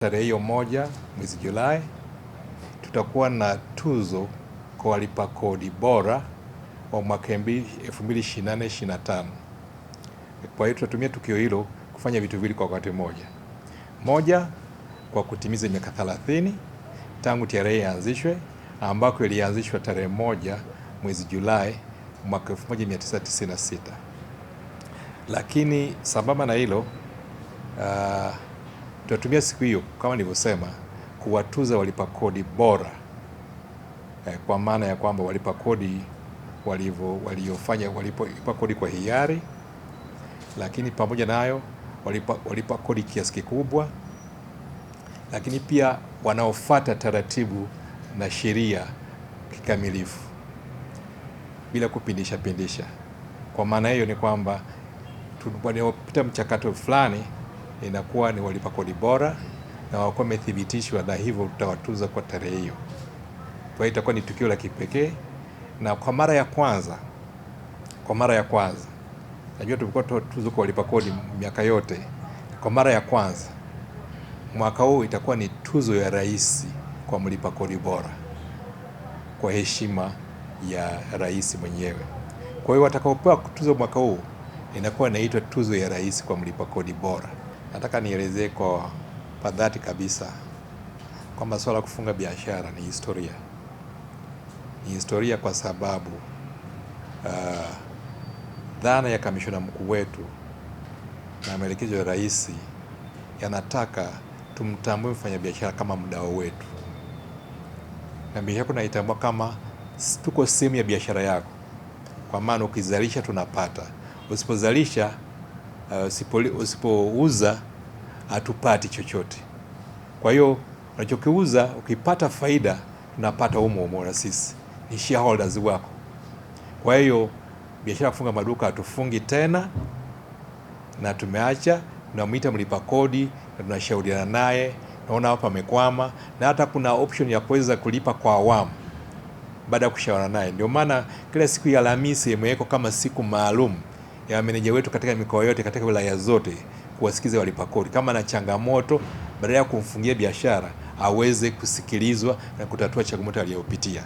Tarehe hiyo 1 mwezi Julai tutakuwa na tuzo kwa walipa kodi bora wa mwaka 2024/25. Kwa hiyo tutatumia tukio hilo kufanya vitu viwili kwa wakati mmoja. Moja, kwa kutimiza miaka 30 tangu TRA ianzishwe, ambako ilianzishwa tarehe 1 mwezi Julai mwaka 1996. Lakini sambamba na hilo, tutatumia siku hiyo kama nilivyosema kuwatuza walipa kodi bora, kwa maana ya kwamba walipa kodi waliofanya walipa kodi kwa hiari, lakini pamoja nayo walipa kodi kiasi kikubwa, lakini pia wanaofuata taratibu na sheria kikamilifu bila kupindisha pindisha. Kwa maana hiyo ni kwamba waliopita mchakato fulani inakuwa ni walipa kodi bora na wakuwa wamethibitishwa, na hivyo tutawatuza kwa tarehe hiyo. Kwa hiyo itakuwa ni tukio la kipekee na kwa mara ya kwanza, najua tulikuwa tuzo kwa walipa kodi miaka yote, kwa mara ya kwanza mwaka huu itakuwa ni tuzo ya rais kwa mlipa kodi bora, kwa heshima ya rais mwenyewe. Kwa hiyo watakaopewa tuzo mwaka huu inakuwa inaitwa tuzo ya rais kwa mlipa kodi bora. Nataka nielezee kwa dhati kabisa kwamba swala la kufunga biashara ni historia. Ni historia kwa sababu dhana ya kamishona mkuu wetu na maelekezo ya rais yanataka tumtambue mfanyabiashara kama mdau wetu, na biashara tunaitambua kama tuko sehemu ya biashara yako, kwa maana ukizalisha tunapata, usipozalisha usipouza hatupati chochote. Kwa hiyo unachokiuza ukipata faida tunapata humo humo, na sisi ni shareholders wako. Kwa hiyo biashara ya kufunga maduka hatufungi tena, na tumeacha, tunamuita mlipa kodi na tunashauriana naye, naona hapa amekwama, na hata kuna option ya kuweza kulipa kwa awamu baada ya kushauriana naye. Ndio maana kila siku ya Alhamisi imewekwa kama siku maalum ya meneja wetu katika mikoa yote, katika wilaya zote, kuwasikiza walipa kodi. Kama na changamoto, badala ya kumfungia biashara aweze kusikilizwa na kutatua changamoto aliyopitia.